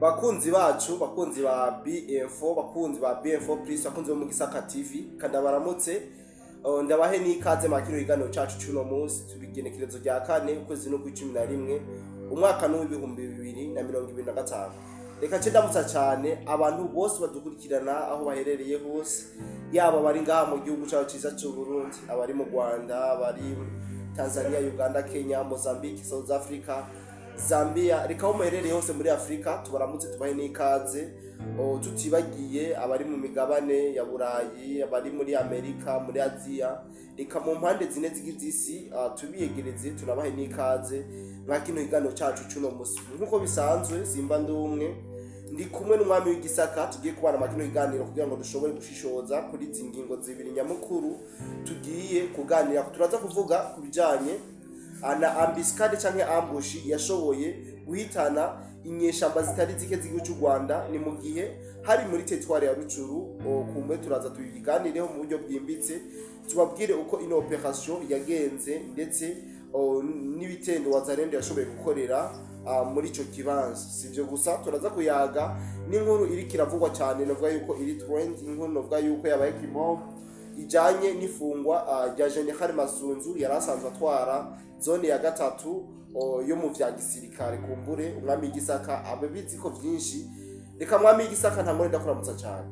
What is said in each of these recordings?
Bakunzi bacu, bakunzi ba BM4, bakunzi ba BM4 Plus, bakunzi bo mu Gisaka TV, kandi baramutse, ndabahe n'ikaze makiro iganiro cacu cuno munsi. Turi igenekerezo rya 4, ukwezi no 11, umwaka n'2025. Reka nce ndamutsa cyane abantu bose badukurikirana aho baherereye hose, yaba bari ngaha mu gihugu cyacu cyiza cy'u Burundi, abari mu Rwanda, abari Tanzania, Uganda, Kenya, Mozambique, South Africa, Zambia, reka aho muherereye hose muri Afurika tubaramutse, tubahe n'ikaze. Tutibagiye abari mu migabane ya Burayi, abari muri Amerika, muri Aziya, reka mu mpande zine zigize isi, tubiyegereze, tunabahe n'ikaze mwa kino kiganiro cacu cuno musi. Nk'uko bisanzwe, simba ndi umwe, ndi kumwe n'umwami w'Igisaka. Tugiye kubana mwa kino kiganiro kugira ngo dushobore gushishoza kuri izi ngingo zibiri nyamukuru tugiye kuganira. Turaza kuvuga ku bijanye na embuscade canke ambush yashoboye guhitana inyeshamba zitari zike z'igihugu cy'u Rwanda. Ni mu gihe hari muri territoire ya Rutshuru. Kumbe turaza tubiganireho mu buryo bwimbitse, tubabwire uko ino opération yagenze, ndetse n'ibitendo Wazalendo yashoboye gukorera muri ico kibanza. Si ivyo gusa, turaza kuyaga n'inkuru iriko iravugwa cyane, novuga yuko iri trend, inkuru novuga yuko yabaye kimomo, ijanye n'ifungwa rya General Masunzu yari asanzwe atwara zone ya gatatu yo mu vya gisirikare. Kumbure umwami w'Igisaka ababizi ko vyinshi. Reka mwami w'Igisaka, nta ndakuramutsa cyane.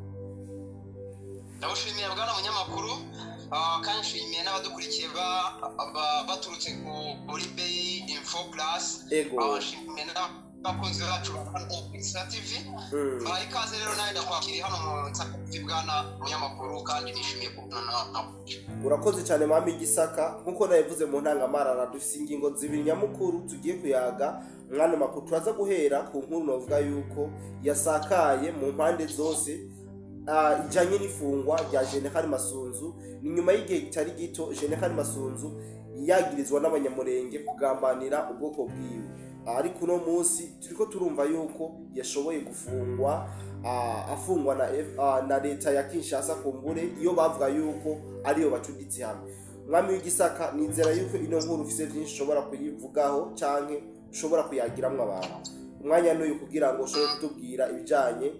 Ndagushimiye bwana munyamakuru, kandi nshimiye n'abadukurikiye baturutse kuri Bay Info Plus. Nshimiye n'abakunzi bacu ba Isa TV. Baha ikaze rero, nawe ndakwakiriye hano mu Nsaka TV, bwana munyamakuru, kandi nishimiye kubona nawe. Urakoze cyane, mwami w'Igisaka. Nkuko nabivuze mu ntangamarara, dufise ingingo zibiri nyamukuru tugiye kuyaga mwana makuru. Turaza guhera ku nkuru novuga yuko yasakaye mu mpande zose, ijanye n'ifungwa rya General Masunzu. Ni nyuma y'igihe kitari gito General Masunzu yagirizwa n'Abanyamurenge kugambanira ubwoko bwiwe, ariko uno munsi turiko turumva yuko yashoboye gufungwa, afungwa na leta ya Kinshasa, kumbure iyo bavuga yuko ariyo bacuditse hamwe. Mwami w'Igisaka, nizera yuko ino nkuru ufise byinshi ushobora kuyivugaho canke ushobora kuyagiramwo abantu. Umwanya n'uyu kugira ngo ushobore kutubwira ibijanye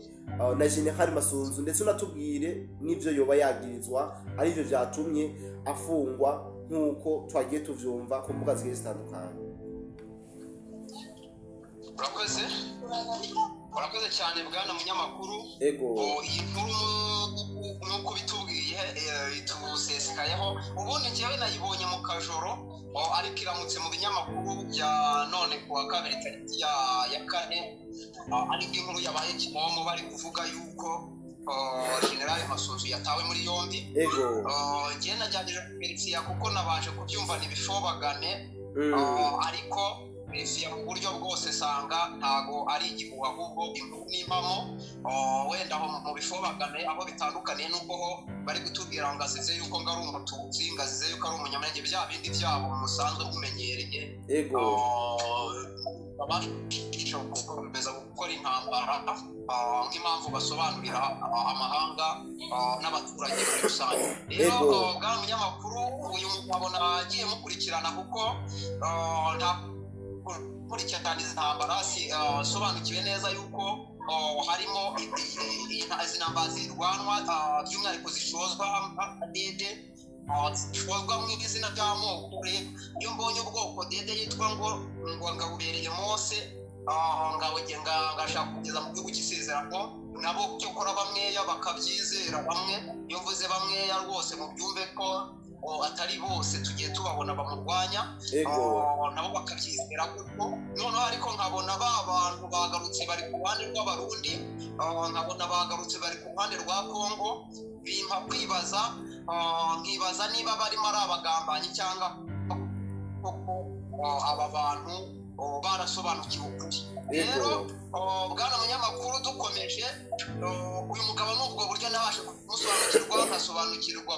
na General Masunzu, ndetse unatubwire n'ivyo yoba yagirizwa arivyo vyatumye afungwa, nk'uko twagiye tuvyumva ku mbuga zigiye zitandukanye. Urakoze, urakoze cyane bwana munyamakuru. Ego. Iyi nkuru nk'uko bitubwiye, itusesekayeho. Ubundi njyewe nayibonye mu kajoro, ariko iramutse mu binyamakuru bya none ku wa kabiri tariki ya 4, ariko inkuru yabaye kimomo, bari kuvuga yuko General Masunzu yatawe muri yombi. Njyewe najyagije kuverifiya kuko nabanje kubyumva ntibishobagane, ariko verifiya mu buryo bwose sanga ntago ari igihuha, ahubwo inkuru n'impamo. Wenda aho mu bifobagane aho bitandukaniye n'uko ho bari kutubwira ngo azize yuko ngo ari Umututsi, ngo azize yuko ari Umunyamurenge, bya bindi byabo musanzwe mumenyereye. Babasha gukomeza gukora intambara, nk'impamvu basobanurira amahanga n'abaturage muri rusange. Rero bwana munyamakuru, uyu mugabo nagiye mukurikirana kuko nta kurikirana izi ntambara, si sobanukiwe neza yuko harimo izi ntambara zirwanwa, by'umwihariko zishozwa dede, zishozwa mu izina ry'amoko. Rero iyo mbonye ubwoko dede yitwa ngo ngabubereye Mose, ngashaka kugeza mu gihugu cy'isezerano, nabo cyokora bamweya bakabyizera bamwe. Iyo mvuze bamweya rwose mubyumve ko atari bose, tugiye tubabona bamurwanya. Nabo bakabyizera gutyo. Noneho ariko nkabona ba bantu bagarutse bari ku ruhande rw'Abarundi, nkabona bagarutse bari ku ruhande rwa Kongo, bimpa kwibaza, nkibaza niba barimo ari abagambanyi cyangwa koko aba bantu barasobanukiwe ukuri. Rero bwana munyamakuru, dukomeje, uyu mugabo ni ubwo buryo nabashe kumusobanukirwa, nkasobanukirwa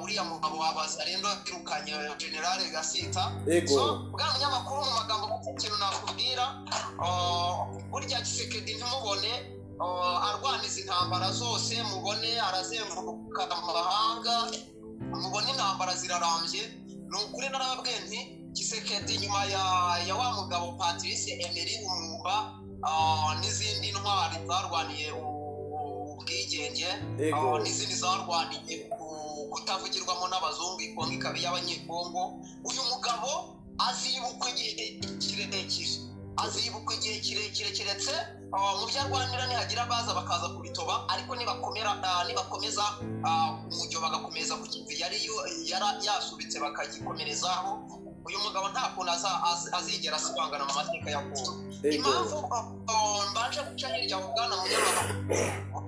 uriya mugabo wa Wazalendo yirukanye General Gasita. So bwana munyamakuru, mu magambo make, ikintu nakubwira, burya Tshisekedi ntimubone arwana izi ntambara zose, mubone arazenguruka amahanga, mubone intambara zirarambye. Ni ukuri narababwiye nti Tshisekedi nyuma ya wa mugabo Patrice Emery Lumumba, ntwari zarwaniye ubwigenge, n'izindi zarwaniye kutavugirwamo n'abazungu, Kongo ikaba iy'Abanyekongo. Uyu mugabo azibukwa igihe kirekire, azibukwa igihe kirekire, keretse mu byo arwanira nihagira abaza bakaza kubitoba, ariko nibakomeza umujyo bagakomeza ku kivi yari yasubitse bakagikomerezaho, uyu mugabo nta kuntu azigera asibangana mu mateka ya Kongo. Impamvu mbanje guca hirya bwana munyamakuru,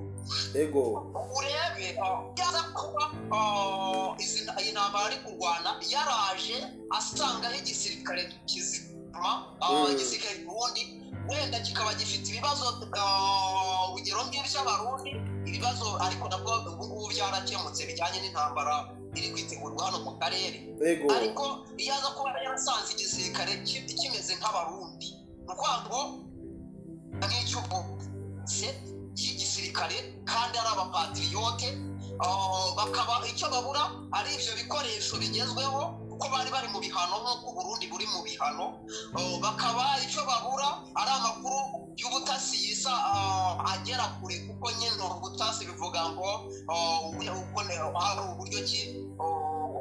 ego urebe yaza kuba iyi ntambara ari kurwana yaraje asangaho igisirikare kizima, igisirikare Burundi wenda kikaba gifite ibibazo, urugero nk'iby'Abarundi ibibazo, ariko nabwo ubu ngubu byarakemutse bijyanye n'intambara iri kwitegurwa hano mu karere. Ariko iyo aza kuba yarasanze igisirikare kimeze nk'Abarundi, ni ukuvuga ngo nk'icy'ubu y'igisirikare kandi ari abapatriyote, bakaba icyo babura ari ibyo bikoresho bigezweho, kuko bari bari mu bihano nk'uko Burundi buri mu bihano, bakaba icyo babura ari amakuru y'ubutasi yisa agera kure, kuko nyine ubutasi bivuga ngo hari uburyo ki,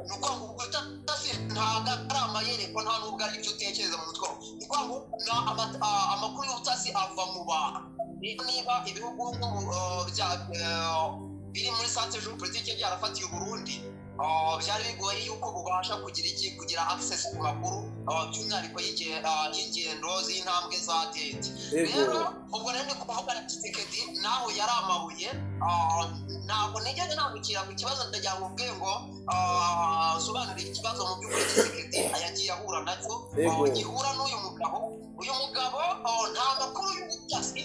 ni ukuvuga ngo ubutasi ntabwo ari amayereko, nta n'ubwo ari ibyo utekereza mu mutwe, ni ukuvuga ngo amakuru y'ubutasi ava mu bantu. Niba ibihugu biri muri centre géopolitique byarafatiye Burundi, byari bigoye yuko bubasha kugira iki, kugira access ku makuru by'umwihariko y'ingendo z'intambwe za dete. Rero ubwo rero ni kuvuga na Tshisekedi naho yari amabuye, ntabwo nigeze nambukira ku kibazo, ndagira ngo ubwe ngo sobanurire ikibazo mu by'ukuri Tshisekedi yagiye ahura nacyo gihura n'uyu mugabo. Uyu mugabo nta makuru y'ubutasi,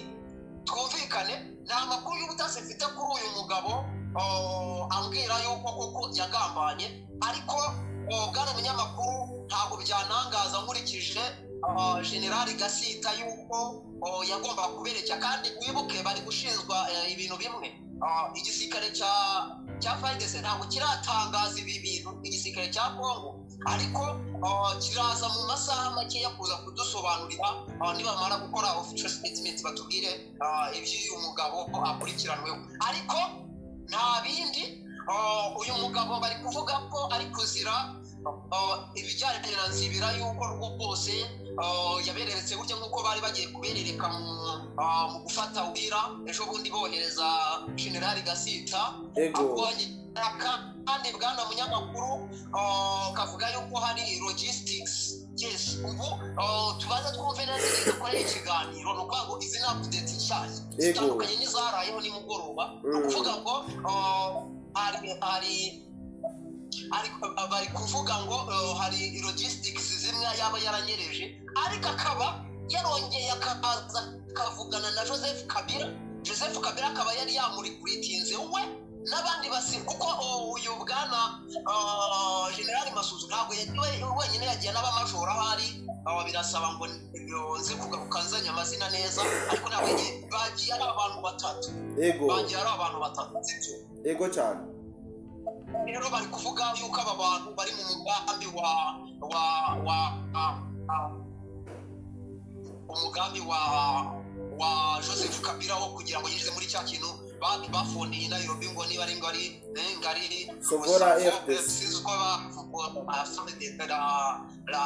twumvikane, nta makuru y'ubutasi mfite kuri uyu mugabo ambwira yuko koko yagambanye, ariko bwana munyamakuru ntabwo byanangaza nkurikije General Gasita yuko yagomba kuberekera, kandi wibuke bari gushinzwa ibintu bimwe. Igisirikare cya FARDC ntabwo kiratangaza ibi bintu, igisirikare cya Kongo, ariko kiraza mu masaha makeya kuza kudusobanurira nibamara gukora official statement batubwire iby'uyu mugabo akurikiranweho. Ariko nta bindi, uyu mugabo bari kuvuga ko ari kuzira ibijyanye na Nzibira, yuko rwose yabereretse gutya nk'uko bari bagiye kuberereka mu gufata Uvira ejo bundi bohereza General Gasita. Kandi bwana munyamakuru kavuga yuko hari logistics. Yes, ubu tubaza twumve neza igihe dukorera ikiganiro, ni ukuvuga ngo izi ni update nshyashya zitandukanye n'izarayeho nimugoroba. Ni ukuvuga ngo bari kuvuga ngo hari logistics zimwe yaba yaranyereje, ariko akaba yarongeye akaza akavugana na Joseph Kabila. Joseph Kabila akaba yari yamurikuritinze we n'abandi basi, kuko uyu bwana General Masuzu ntabwo wenyine yagiye n'abamajoro ahari, birasaba ngo nze kugaruka nzanye amazina neza, ariko ntabwo bagiye ari abantu batatu. Bagiye ari abantu batatu, sibyo? Yego cyane. Rero bari kuvuga yuko aba bantu bari mu mugambi wa Joseph Kabila wo kugira ngo yinjize muri cya kintu bafondeye Nairobi, ngo niba ari ngari Sovora RDC, sinzi uko la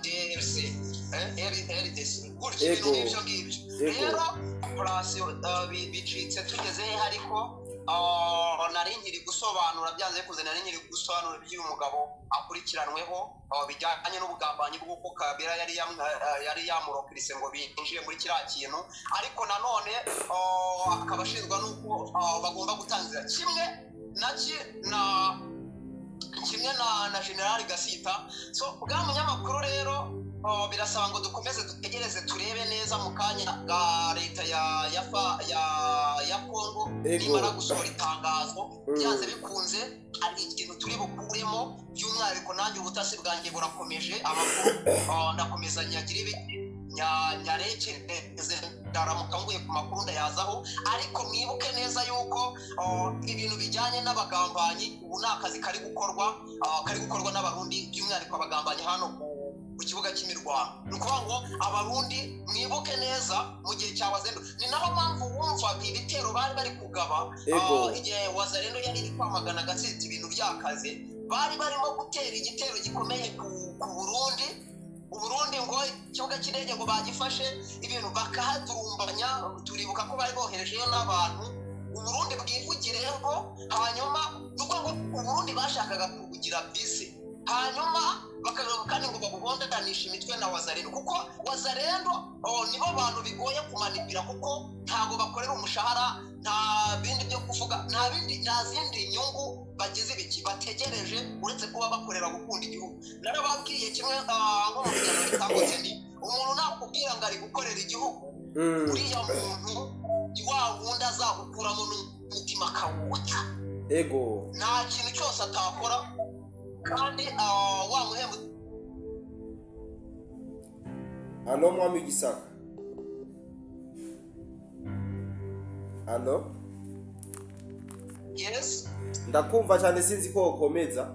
DRC RDC gutyo ibintu nk'ibyo ngibyo. Rero operation bicitse tugeze he, ariko nari nkiri gusobanura, byanze bikunze nari nkiri gusobanura iby'uyu mugabo akurikiranweho bijyanye n'ubugambanyi bw'uko Kabila yari yamurokirise ngo binjiye muri kiriya kintu, ariko nanone akaba ashinjwa n'uko bagomba gutangira kimwe na General Gasita. So bwa munyamakuru rero birasaba ngo dukomeze dutegereze turebe neza mu kanya ga leta ya Kongo nimara gusohora itangazo, byanze bikunze hari ikintu turi bukuremo, by'umwihariko nanjye ubutasi bwanjye burakomeje, amakuru ndakomeza nyagira ibiki nyarekereze ndaramuka nguye ku makuru ndayazaho. Ariko mwibuke neza yuko ibintu bijyanye n'abagambanyi ubu ni akazi kari gukorwa n'Abarundi, by'umwihariko abagambanyi hano ku kibuga cy'imirwano. Ni ukuvuga ngo Abarundi mwibuke neza mu gihe cya Wazalendo, ni naho mpamvu wumvaga ibitero bari bari kugaba igihe Wazalendo yari iri kwamagana Gatsinzi, ibintu byakaze, bari barimo gutera igitero gikomeye ku Burundi. Uburundi ngo ikibuga cy'indege ngo bagifashe, ibintu bakahadurumbanya. Turibuka ko bari boherejeyo n'abantu, Uburundi bwivugireho. Hanyuma nuko ngo Uburundi bashakaga kubugira bisi, hanyuma bakagaruka kandi ngo babuhondanisha imitwe na Wazalendo, kuko Wazalendo nibo bantu bigoye kumanipira, kuko ntabwo bakorera umushahara, nta bindi byo kuvuga, nta bindi, nta zindi nyungu bagize ibiki bategereje uretse kuba bakorera gukunda igihugu. Narababwiye kimwe nko mu biganiro bitambutse, ni umuntu nakubwira ngo ari gukorera igihugu, uriya muntu ni wa wundi azagukuramo n'umutima akawuta. Ego nta kintu cyose atakora kandi wa muhembo. Allo mwami Gisaka. Allo. Yes. Ndakumva cyane, sinzi ko ukomeza.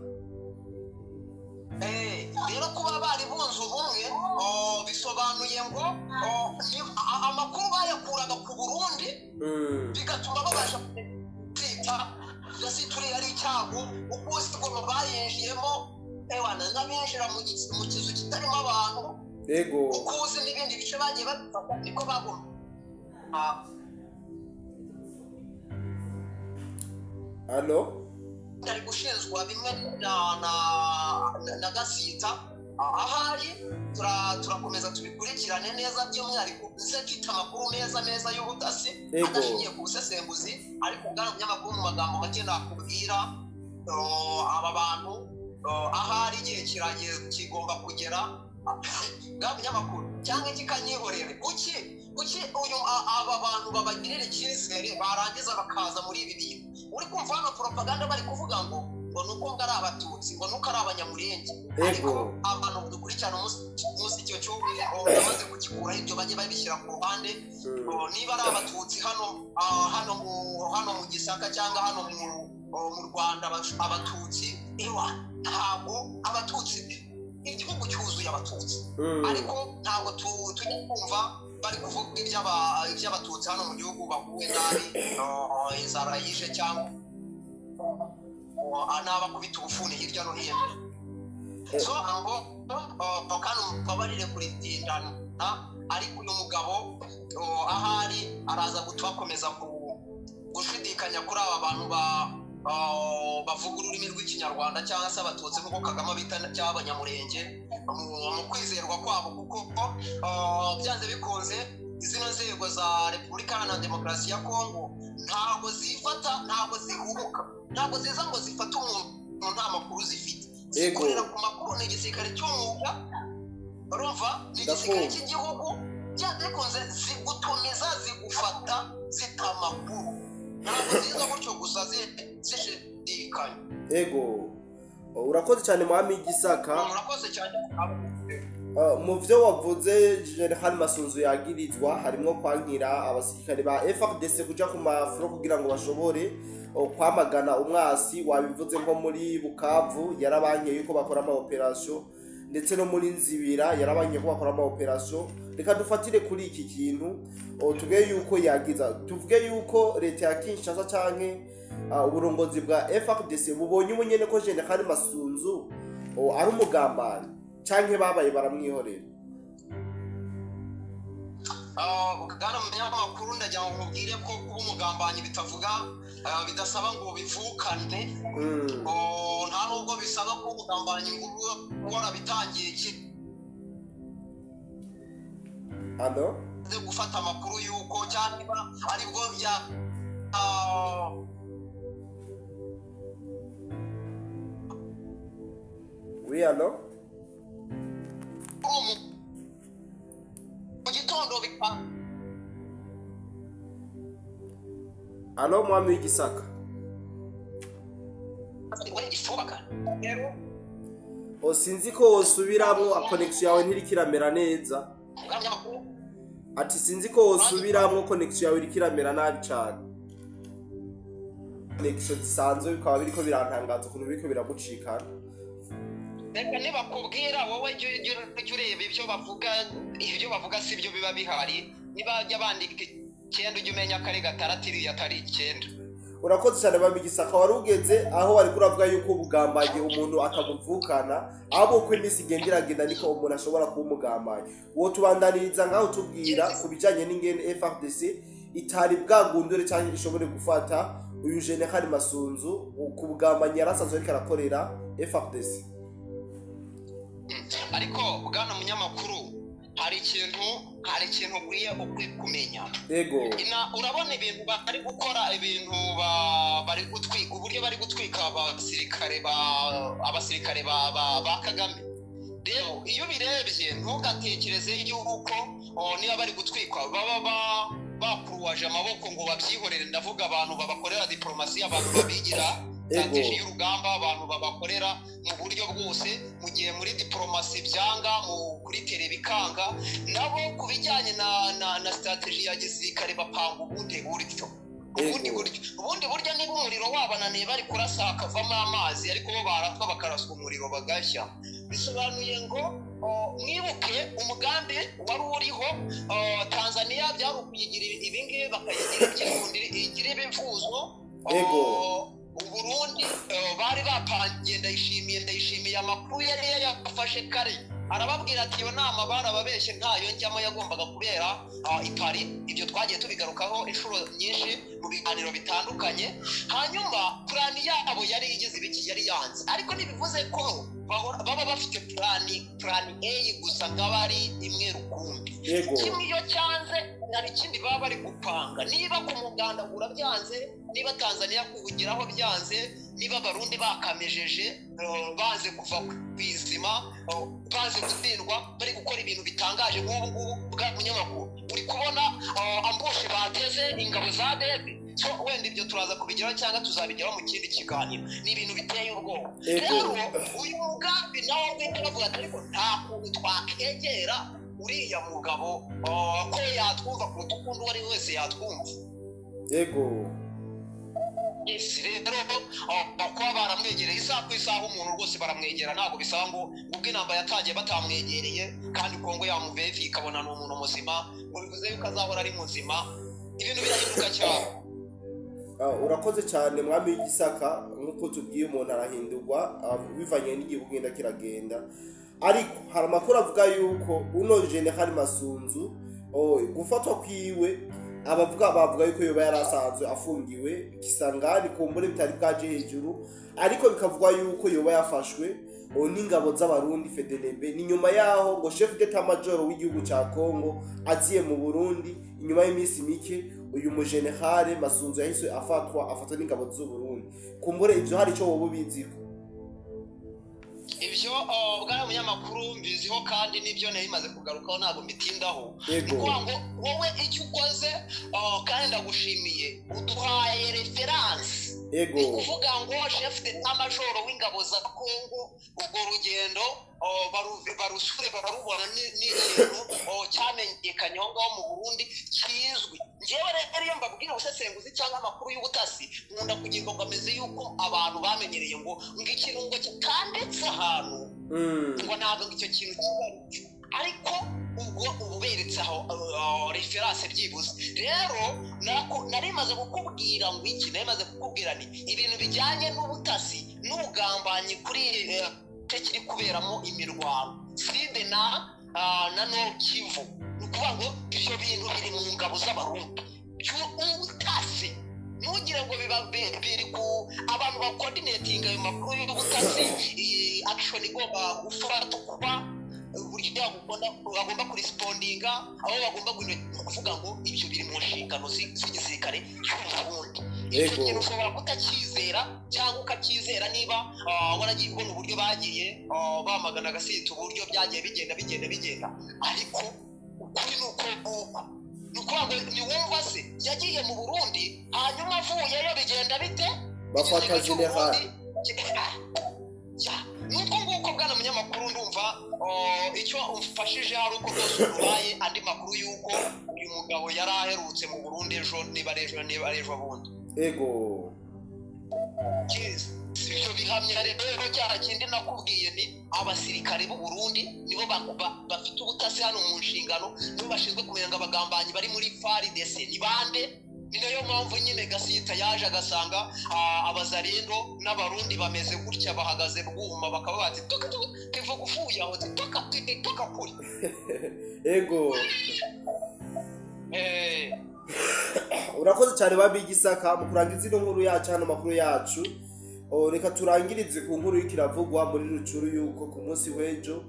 Rero kuba bari bunze ubumwe bisobanuye ngo amakuru bayakuraga ku Burundi, bigatuma babasha kwita gasituri ari icyago. Ubusi ngo bayinjiyemo ewana n'abinjira mu kizu kitarimo abantu. Yego. Ukuzi n'ibindi bice bagiye babifata niko bagomba. Allo. Ari gushinzwa bimwe na Gasita ahari, turakomeza tubikurikirane neza, by'umwihariko nze mfite amakuru meza meza y'ubutasi adashingiye ku busesenguzi, ariko bwana munyamakuru mu magambo make nakubwira aba bantu ahari igihe kirageze kigomba kugera. Bwana munyamakuru cyangwa ikikanyihorere, kuki uyu aba bantu babagirira icyizere barangiza bakaza muri ibi bintu? Uri kumva hano propaganda bari kuvuga ngo nuko ngo ari Abatutsi, ngo nuko ari Abanyamurenge, ariko abantu dukurikirana umunsi icyo cyo bamaze kugikura ibyo bajye babishyira ku ruhande. Niba ari Abatutsi hano hano mu Gisaka cyangwa hano mu Rwanda, Abatutsi ewa ntabwo Abatutsi, igihugu cyuzuye Abatutsi, ariko ntabwo tujya kumva bari kuvuga iby'Abatutsi hano mu gihugu baguwe nabi, inzara yishe cyangwa n'abakubita ubufuni hirya no hino. So ngo kandi mubabarire kuritindana, ariko uyu mugabo ahari araza gukomeza gushidikanya kuri aba bantu bavuga ururimi rw'Ikinyarwanda cyangwa se Abatutsi nk'uko Kagame bita cyangwa Abanyamurenge mu kwizerwa kwabo, kuko byanze bikunze zino nzego za Repubulika Iharanira Demokarasi ya Kongo ntabwo zifata, ntabwo zihubuka, ntabwo ziza ngo zifate umuntu nta makuru zifite. Zikorera ku makuru, ni igisirikare cy'umwuga, urumva, ni igisirikare cy'igihugu, byanze bikunze zigutumiza, zigufata zita amakuru, ntabwo ziza gutyo gusa zishidikanya. Ego urakoze cyane mwami Gisaka. Urakoze cyane. Mu byo wavuze General Masunzu yagirizwa harimo kwankira abasirikare ba FARDC kuja ku mafuro kugira ngo bashobore kwamagana umwasi. Wabivuze nko muri Bukavu yarabankiye yuko bakora ama operation, ndetse no muri Nzibira yarabankiye ko bakora ama operation. Reka dufatire kuri iki kintu tuvuge yuko yagiza, tuvuge yuko leta ya Kinshasa canke uburongozi bwa FARDC bubonye ubunyene ko General Masunzu ari umugambanyi canke babaye baramwihorera. Bwana munyamakuru, ndagira ngo nkubwire ko kuba umugambanyi bitavuga bidasaba ngo bivukane, nta nubwo bisaba ko umugambanyi ngo warabitangiye Allo gufata amakuru yuko cyangwa aribwo bya Oui, allo mu gitondo bika. Allo mwami w'Igisaka. Sinzi ko wosubiramwo, connection yawe ntirikiramera neza. Ati sinzi ko wosubiramwo, connection yawe irikiramera nabi cyane. Connection zisanzwe bikaba biriko birantangaza ukuntu biriko biragucikana. Reka nibakubwira wowe jya ureba ibyo bavuga, ibyo bavuga si byo biba bihari. Nibajya bandika 9 ujye umenya ko ari 6 iriya atari 9. Urakoze cyane Mwami Gisaka. Wari ugeze aho wari kuravuga yuko ubugambanyi umuntu atamuvukana, ahubwo uko iminsi igenda iragenda niko umuntu ashobora kuba umugambanyi. Uwo tubandaniriza ngaho tubwira ku bijyanye n'ingene FARDC itari bwagundure cyangwa ishobore gufata uyu General Masunzu ku bugambanyi yarasanzwe ariko arakorera FARDC. Ariko bwana munyamakuru, hari ikintu ukwiye kumenya. Yego. Urabona ibintu bari gukora, ibintu bari gutwika, uburyo bari gutwika abasirikare ba Kagame. Rero iyo birebye ntugatekereze yuko niba bari gutwikwa baba bakuruwaje amaboko ngo babyihorere. Ndavuga abantu babakorera diplomasi, abantu babigira strategy y'urugamba, abantu babakorera mu buryo bwose. Mu gihe muri diplomasi byanga, mu kuri tele bikanga, nabo ku bijyanye na strategy ya gisirikare bapanga ubundi buryo. Ubundi buryo niba umuriro wabananiye bari kurasa hakavamo amazi, ariko bo barapfa bakaraswa umuriro bagashya. Bisobanuye ngo mwibuke umugambi wari uriho Tanzania byari ukuyigira ibingibi bakayigira iby'ubundi igira ibivuzo. Yego. Burundi bari bapangiye. Ndayishimiye amakuru yari yafashe kare, arababwira ati iyo nama barababeshye ntayo njyamo, yagombaga kubera i Paris. Ibyo twagiye tubigarukaho inshuro nyinshi mu biganiro bitandukanye. Hanyuma plani yabo yari igeze ibiki, yari yanze. Ariko ntibivuze ko baba bafite plani A gusa ngabari imwe rukumbi. Kimwe iyo cyanze hari ikindi baba bari gupanga. Niba ku muganda urabyanze, niba Tanzania kugeraho byanze, niba Barundi bakamejeje banze kuva ku izima, banze gutsindwa, bari gukora ibintu bitangaje nk'ubu ngubu bwa munyamakuru uri kubona ambushe bateze ingabo za DP. So wenda ibyo turaza kubigeraho cyangwa tuzabigeraho mu kindi kiganiro. Ni ibintu biteye ubwoba. Rero uyu mugambi nawo wenda bavuga ati ariko nta kuntu twakegera uriya mugabo ko yatwumva kuruta ukundi uwo ari we wese yatwumva. Yego. Rero kuba baramwegereye isaha ku isaha, umuntu rwose baramwegera, ntabwo bisaba ngo ubwo inamba yatangiye batamwegereye, kandi Kongo yamuvevi ikabona ni umuntu muzima, ngo bivuze yuko azahora ari muzima. Ibintu birahinduka cyane. Urakoze cyane Mwami w'Igisaka. Nk'uko tubwiye umuntu arahindurwa bivanye n'igihe ugenda kiragenda. Ariko hari amakuru avuga yuko uno General Masunzu gufatwa kwiwe, abavuga bavuga yuko yoba yarasanzwe afungiwe Kisangani, kumbure bitari bwaje hejuru, ariko bikavugwa yuko yoba yafashwe n'ingabo z'Abarundi FDLB. Ni nyuma yaho ngo chef d'état major w'igihugu ca Congo aziye mu Burundi, inyuma y'iminsi mike uyu mu General Masunzu yahise afatwa n'ingabo z'u Burundi. Kumbure ivyo hari ico wowe ubiziko? Ibyo bwana munyamakuru mbiziho, kandi nibyo nari maze kugarukaho, ntabwo mbitindaho. Ngo wowe icyo ukoze, kandi ndagushimiye, uduhaye reference. Yego. Ni kuvuga ngo chef d'état major w'ingabo za Congo urwo rugendo barusure bararubona ni ikintu cyamenyekanye aho ngaho mu Burundi kizwi. Njyewe rero iyo mbabwira ubusesenguzi cyangwa amakuru y'ubutasi, nkunda kugira imbogamizi y'uko abantu bamenyereye ngo ikintu ngo kitanditse ahantu ngo ntabwo icyo kintu kiba, ariko ubwo ububeretse aho reference byibuze. Rero nari maze kukubwira ngo iki, nari maze kukubwira ni ibintu bijyanye n'ubutasi n'ubugambanyi kuri kiri kuberamo imirwano side na Nord Kivu. Ni ukuvuga ngo ibyo bintu biri mu ngabo z'Abarundi by'ubutasi. Ntugire ngo biba biri ku abantu bakoordinatinga ayo makuru y'ubutasi, action igomba gufatwa, uburyo bagomba kurespondinga, aho bagomba kuvuga ngo ibyo biri mu nshingano z'igisirikare cy'Uburundi. Icyo kintu ushobora kutacyizera cyangwa ukacyizera niba waragiye ubona uburyo bagiye bamagana agasita, uburyo byagiye bigenda, ariko ukuri ni uko nguko. Ni ukuvuga ngo niwumva se yagiye mu Burundi, hanyuma avuyeyo bigenda bite? Bafata General. Nuko nguko bwana munyamakuru, ndumva icyo umfashije hari uko rwose ubaye andi makuru y'uko uyu mugabo yari aherutse mu Burundi ejo, niba ejo bundi. Ego. Ibyo bihamya rero cya kindi nakubwiye ni Abasirikare b'u Burundi nibo bafite ubutasi hano mu nshingano, nibo bashinzwe kumenya ngo abagambanyi bari muri FARDC ni bande. Ni nayo mpamvu nyine Gasita yaje agasanga abazarendo n'abarundi bameze gutya, bahagaze bwuma, bakaba bati tuvuga ufuye aho toka kuri. Ego. Urakoze cyane babi Gisaka mu kurangiza ino nkuru yacu hano makuru yacu. Reka turangirize ku nkuru y'ikiravugwa muri Rucuru yuko ku munsi w'ejo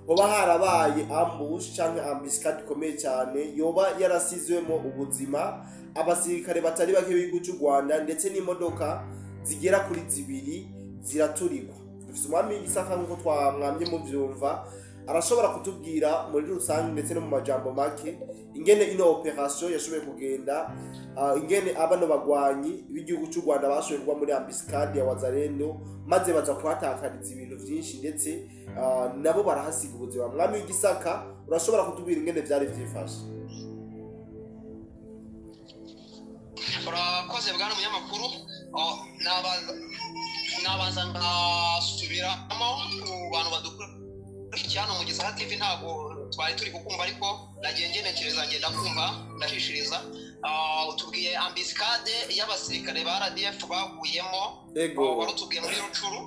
hoba harabaye ambush canke embuscade ikomeye cyane, yoba yarasizwemo ubuzima abasirikare batari bake b'igihugu cy'u Rwanda, ndetse n'imodoka zigera kuri zibiri ziraturigwa. Dufise umwami Gisaka nk'uko twamwamye muvyumva, arashobora kutubwira muri rusange ndetse no mu majambo make ingene ino operation yashoboye kugenda, ingene abano bagwanyi b'igihugu cy'u Rwanda bashoboye kugwa muri embuscade ya Wazalendo maze baza kuhatakariza ibintu vyinshi, ndetse nabo barahasiga ubuzima. Mwami w'Igisaka, urashobora kutubwira ingene vyari vyifashe? Urakoze bwana munyamakuru. Nabanza nkasubiramo ku bantu badukurikiye hano mu Gisaka TV, ntabwo twari turi kukumva ariko nagiye ngenekereza ngenda kumva ndashishiriza. Utubwiye embuscade y'abasirikare ba RDF baguyemo, warutubwiye muri Rucuru.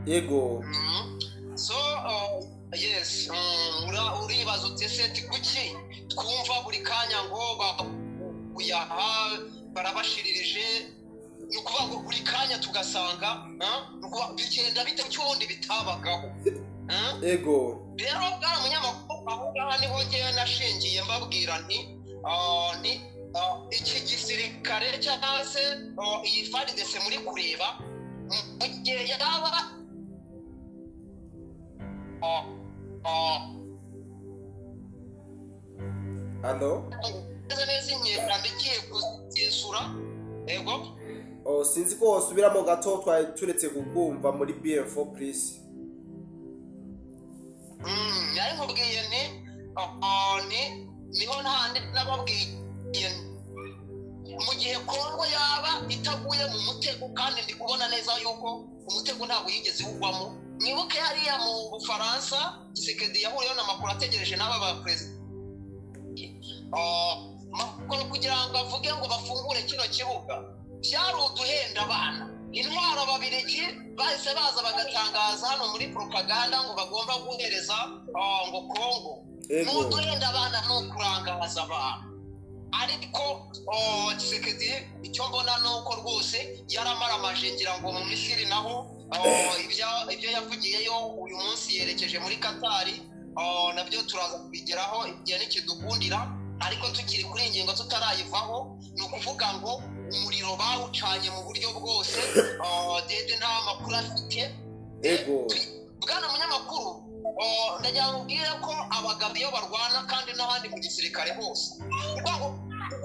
Yego. So yes, uribaza uti ese kuki twumva buri kanya ngo baguyaha barabashiririje, ni ukuvuga ngo buri kanya tugasanga bigenda bite cy'ubundi bitabagaho. Ego. Rero bwana munyamakuru, aho ngaha niho ngewe nashingiye mbabwira nti iki gisirikare cyangwa se iyi FARDC muri kureba mu gihe yaba Alo? Neza inyeshyamba igiye kuzisura. Ego. Sinzi ko wasubiramo gato, twari turetse kukumva muri BM4 please. Nari nkubwiye nti niho ntahandi nababwiye mu gihe Kongo yaba itaguye mu mutego, kandi ndi kubona neza yuko umutego ntabwo yigeze ugwamo. Mwibuke hariya mu Bufaransa Tshisekedi yahuriyeho na Macron ategereje n'aba ba perezida Macron kugira ngo avuge ngo bafungure kino kibuga, byari uduhenda abana. Intwaro ababirigi bahise baza bagatangaza hano muri propaganda ngo bagomba guhereza ngo Kongo. N'uduhenda abana ni ukurangaza abantu. Ariko Tshisekedi icyo mbona ni uko rwose yaramaramaje, ngira ngo mu Misiri naho ibyo yavugiyeyo uyu munsi yerekeje muri Katari, nabyo turaza kubigeraho igihe nikidukundira. Ariko tukiri kuri iyi ngingo tutarayivaho, ni ukuvuga ngo umuriro bawucanye mu buryo bwose. Dede nta makuru afite. Ego. Bwana munyamakuru, ndagira ngo ubwire ko abagabo iyo barwana kandi n'abandi mu gisirikare hose, ngo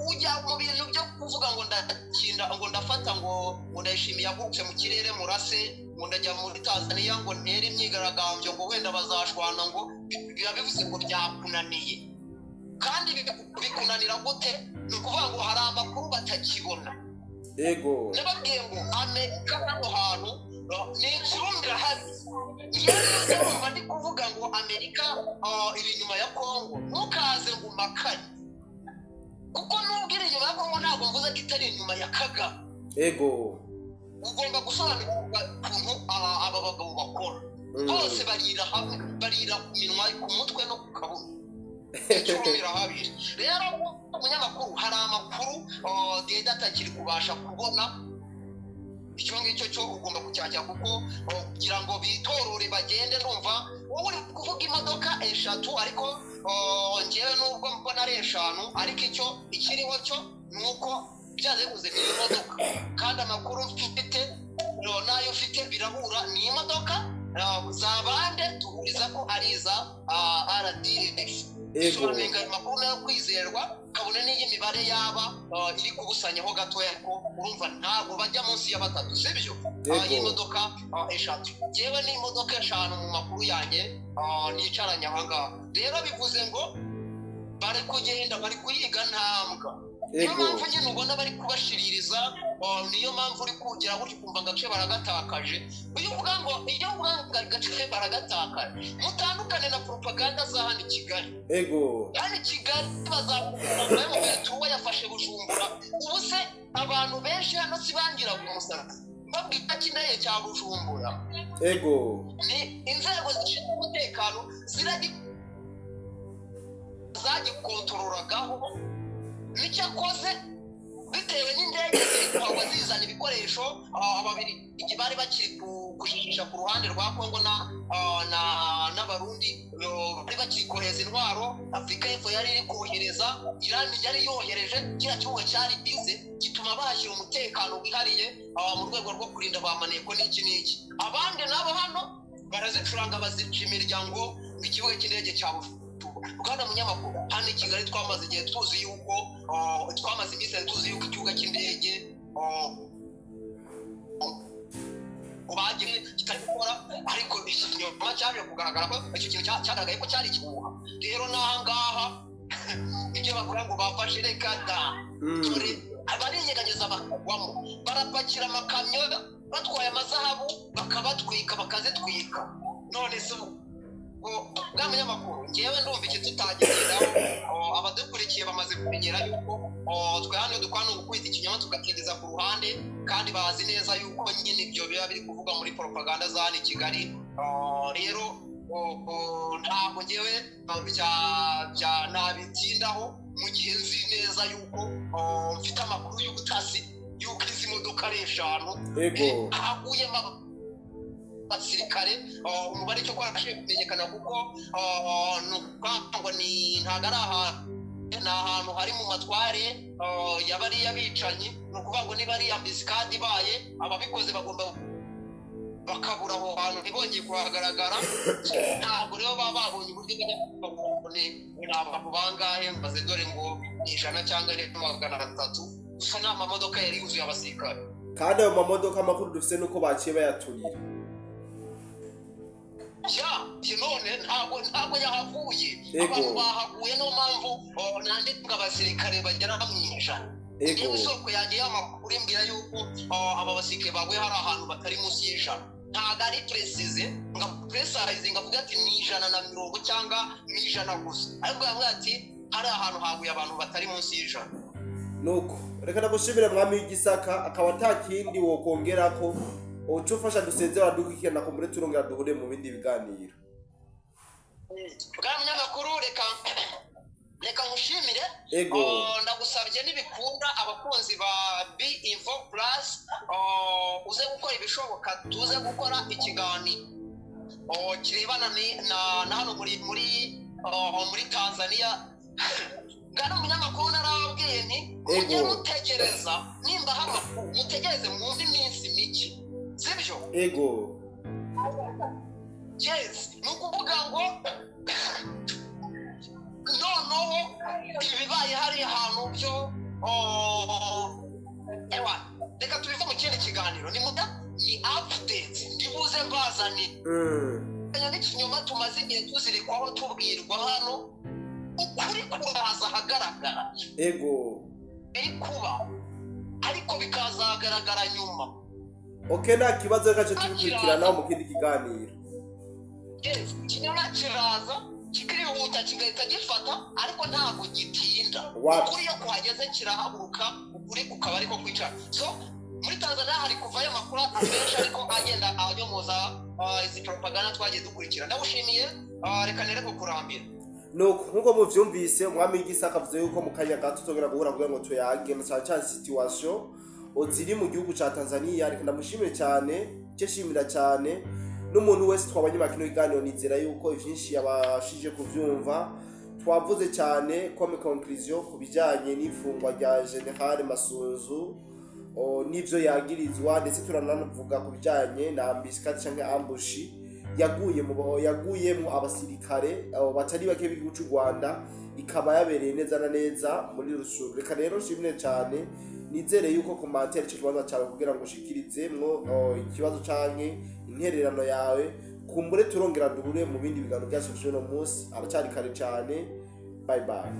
ujya mu bintu byo kuvuga ngo ndakinda ngo ndafata ngo ndayishimiye agurutse mu kirere murase, ngo ndajya muri Tanzania ngo ntere imyigaragambyo ngo wenda bazashwana, ngo biba bivuze ngo byakunaniye. Kandi bikunanira gute? Ni ukuvuga ngo hari amakuru batakibona. Ego. Nababwiye ngo Amerika hano hantu ni ikirumira habi. Iyo ndi kuvuga ngo Amerika iri inyuma ya Kongo, ntukaze ngo umakanye, kuko nubwo iri inyuma ya Kongo ntabwo mvuze ko itari inyuma ya Kagame. Ego. Ugomba gusobanukirwa ukuntu aba bagabo bakora. Bose barira hamwe, barira ku minwa, ku mutwe no ku kabuno. Ikirumira habiri. Rero umunyamakuru hari amakuru Dede atakiri kubasha kubona. Icyo ngicyo cyo ugomba kucyakira, kuko kugira ngo bitorore bagende. Ndumva wowe uri kuvuga imodoka 3, ariko njyewe nubwo mbona ari 5, ariko icyo ikiriho cyo ni uko byanze bikunze ni imodoka, kandi amakuru mfite nayo mfite birahura, ni imodoka za bande duhuriza ko ari iza RDF. Bisobanuye amakuru nayo kwizerwa, kabone n'iyi mibare yaba iri kubusanyaho gatoya, ariko urumva ntabwo bajya munsi ya 3, sibyo? Y'imodoka 3. Njyewe ni imodoka 5 mu makuru yanjye nicaranye aha ngaha. Rero bivuze ngo bari kugenda bari kuyiga ntambwa. Niyo mpamvu nyine ubona bari kubashiririza, niyo mpamvu uri kugira gutyo ukumva agace baragatakaje. Iyo uvuga ngo agace baragatakaje, mutandukane na propaganda za hano i Kigali. Ego hano i Kigali bazakuba yafashe Bujumbura. Ubu se abantu benshi hano si bangiraga umusaruro babwita cy'indege cya Bujumbura. Ego ni inzego zishinzwe umutekano zagikontororagaho nicyakoze bitewe n'indege ziri zizana ibikoresho. Ababiri bari bakiri kujijisha ku ruhande rwa Kongo n'Abarundi bari bakiri kohereza intwaro. Afurika y'Epfo yari iri kohereza, Irani yari yohereje, kiriya kibuga cyari bize gituma bahashyira umutekano wihariye mu rwego rwo kurinda ba maneko n'iki n'iki. Abandi nabo hano barazicuranga bazica imiryango mu kibuga cy'indege cya Bujumbura. Bwana munyamakuru, hano i Kigali twamaze igihe tuzi yuko twamaze iminsi tuzi yuko ikibuga cy'indege bagiye kitari gukora, ariko ikinyoma cyaje kugaragara ko icyo kintu cyagaragaye ko cyari ikihuha. Rero n'aha ngaha ibyo bavuga ngo bafashe reka da, dore abarinyeganyeza bakagwamo, barapakira amakamyo batwaye amazahabu bakabatwika bakazitwika. None se bwa munyamakuru, ngewe ndumva iki tutageraho. Abadukurikiye bamaze kumenyera yuko twe hano dukwana gukubita ikinyoma tugatindiza ku ruhande, kandi bazi neza yuko nyine ibyo biba biri kuvugwa muri propaganda za hano i Kigali. Rero ntabwo ngewe nabitindaho mu gihe nzi neza yuko mfite amakuru y'ubutasi yuko izi modoka ari 5 haguyemo abasirikare. Umubare cyo kwarashe kumenyekana kuko ngo ni ntago ari ahantu, ni ahantu hari mu matware yabari yabicanyi. Ni ukuvuga ngo niba ari ambisikadi ibaye ababikoze bagomba bakabura aho hantu ntibongeye kuhagaragara. Ntabwo rero baba babonye uburyo ni abantu bangahe mbaze dore ngo ni 100 cyangwa ni 300. Gusa ni amamodoka yari yuzuye abasirikare, kandi ayo mamodoka amakuru dufite nuko baciye bayaturira. None ntabwo yahavuye, abantu bahaguye. Niyo mpamvu nandika abasirikare bagera mu 100. Niba isoko yanjye y'amakuru imbwira yuko aba basirikare baguye hari ahantu batari munsi y'100, ntabwo ari precise ngo precise ngo avuge ati ni 150 cyangwa ni 100 gusa, ariko yavuga ati hari ahantu haguye abantu batari munsi y'100. Nuko reka ndagushimire mwami w'Igisaka, akaba atakindi wokongera ko ucufasha dusezera dukurikirana ko muri turongera duhure mu bindi biganiro. Bwa munyamakuru, reka nkushimire. Ndagusabye nibikunda abakunzi ba B Info Plus uze gukora ibishoboka tuze gukora ikiganiro kirebana na hano muri Tanzania. Bwana munyamakuru, narababwiye nti mujye mutegereza nimba hano mutegereze mwumve iminsi mike, sibyo? Ego yes, ni ukuvuga ngo noneho ibibaye hari ahantu byo ewa reka tubive mu kindi kiganiro. Ni update ndibuze mbazanire n'ikinyoma tumaze igihe tuzirikwaho tubwirwa hano, ukuri kuraza ahagaragara. Ego biri kuba ariko bikazagaragara nyuma. Okay, nta kibazo reka tubikurikirana mu kindi kiganiro. Yes, ikinyoma kiraza kikirihuta kigahita gifata, ariko ntabwo gitinda. Ukuri iyo kuhageze kirahaguruka, ukuri kukaba ariko kwicara. So muri Tanzania hari kuvayo amakuru menshi ariko agenda anyomoza izi propaganda twagiye dukurikira. Ndagushimiye, reka nere kukurambira. Nuko nkuko muvyumvise umwami w'Igisaka avuze yuko mu kanya gato tuzongera guhura kugira ngo tuyage na cyane cyane situation ziri mu gihugu ca Tanzania. Reka ndamushimire cyane, cyo shimira cyane n'umuntu wese twabanye makino iganiro, nizera yuko ivyinshi yabashije kuvyumva. Twavuze cyane comme conclusion ku bijanye n'ifungwa rya General Masunzu n'ivyo yagirizwa, ndetse turanavuga ku bijanye na ambiscade canke ambushi yaguyemo abasirikare batari bake b'igihugu cy'u Rwanda, ikaba yabereye neza na neza muri Rushuru. Reka rero nshimire cyane, nizere yuko commentaire ico kibazo cyawe kugira ngo ushikirizemwo ikibazo canke intererano yawe, kumbure turongera duhure mu bindi biganiro byacu by'uno munsi. Aracyari kare cyane. Bye bye.